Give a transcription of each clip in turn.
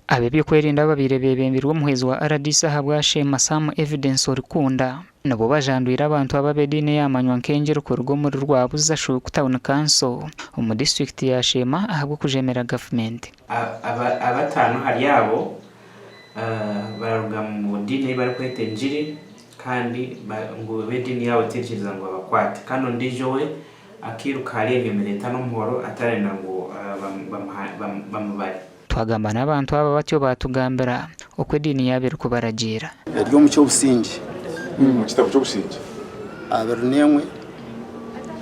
Ab'ebyokwerinda ababaire bebembirwe omuhwezi wa rdc ahabwa Sheema Sam Evidence Orikunda nibo bajandwire abantu aba ab'ediini eyamanywa nk'Engiri kuruga omuri Rwabuza Shuuku Town Council omu disiturikiti ya Sheema ahabw'okujemera gavumenti. Abataano ahari abo bararuga mu diini ei barikweta engiri kandi ngu ab'ediini yaabo terikiriza ngu babakwate. Kandi ondiijo we akairuka hariya enyima naita n'omuhoro atarenda ngu bamubare. Twagamba n'abantu aba batyo baatugambira oku ediini yaabo erikubaragiira. Eri omu ky'obusingye. Omu kitabo ky'obusingye. 21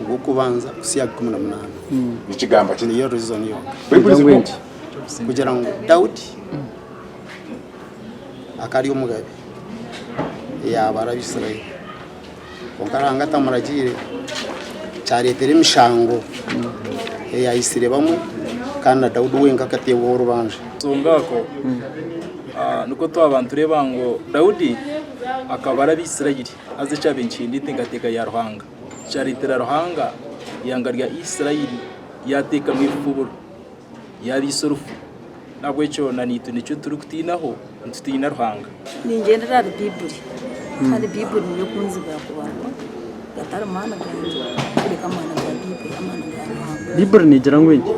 ogw'okubanza kuhitsya aha 18. Nikigamba ki? Niyo reason yonka. Baibuli zirimu. Kugira ngu Daudi akaba ari omugabe yaabara Abaisraeli. Kwonka Ruhanga atamuragiire, kyareetera emishango eyaitsire bamwe, kandi na Daudi wenka akateebwaho orubanja. Nsonga ako nikwo twaba nitureeba ngu Daudi akabara Abaisraeli haza ekyabaire nikihindura enteekateeka ya Ruhanga. Kyareetera Ruhanga eihanga rya Israeli ryateekamu ebifubiro. Yaabaitsa orufu. N'ahabw'ekyo na naitwe nikyo turikutiinaho, nitutiina Ruhanga. Ningyendera ahari Baiburi kandi Baiburi niyo ekunzibira kubarwa gatari maani gangye kureka amaani ga Baiburi amaani ga Ruhanga. Baiburi negira ngu enki?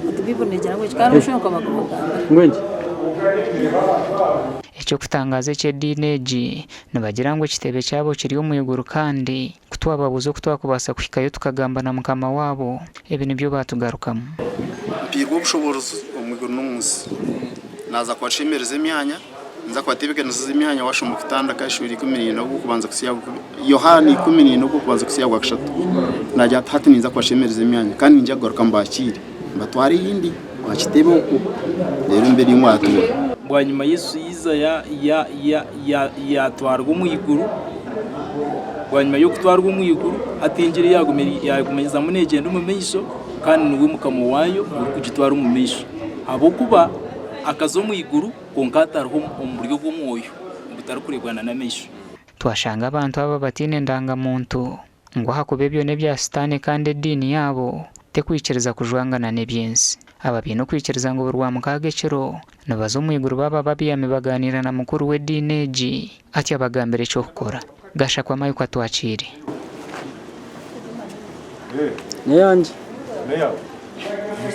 Ati Baiburi negira ngu enki? Kandi oshuba nkabagambira. Ngu enki? Eky'okutangaaza eky'ediini egi, nibagira ngu ekitebe kyabo kiri omu iguru kandi Ku twababuuza oku twakubaasa kuhikayo tukagamba na Mukama waabo, ebi nibyo baatugarukamu. Mpairwe obushoboorozi omu iguru n'omu nsi. Naaza kubashemereza emyanya, ninza kubatebeekanisiza emyanya waashoma kutandika eshuura 14 ogw'okubanza kuhitsya aha Yohaana 14 ogw'okubanza kuhitsya aha gwakashatu. Naagira ati, Hati ninza kubashemereza emyanya, kandi niinyija kugaruka mbakiire, mbatware ei ndi, aha kitebe okwo, reero mbe niimwe atuura. Bwanyima Yesu yaija yaatwarwa omu iguru. Bwanyima y'okutwarwa omu iguru, hati engiri yaagumizamu neegyenda omu maisho kandi niwe mukama waayo orikugitwara omu maisho. Ahabw'okuba akaza omu iguru kwonka atariho omu buryo bw'omwoyo obutarikureebwa n'amaisho. Twashanga abantu aba bataine ndangamuntu. Ngu ahakuba ebyo n'ebya Sitaane kandi ediini yaabo tekwikiriza kujwangana n'eby'ensi. Aba baine okwikiriza ngu buri Rwamukaaga ekiro nibaza omu iguru baaba babyami bagaaniira na mukuru w'ediini egi atyo abagambira eky'okukora. Gashakwa Mike atwakiire. N'eyangye.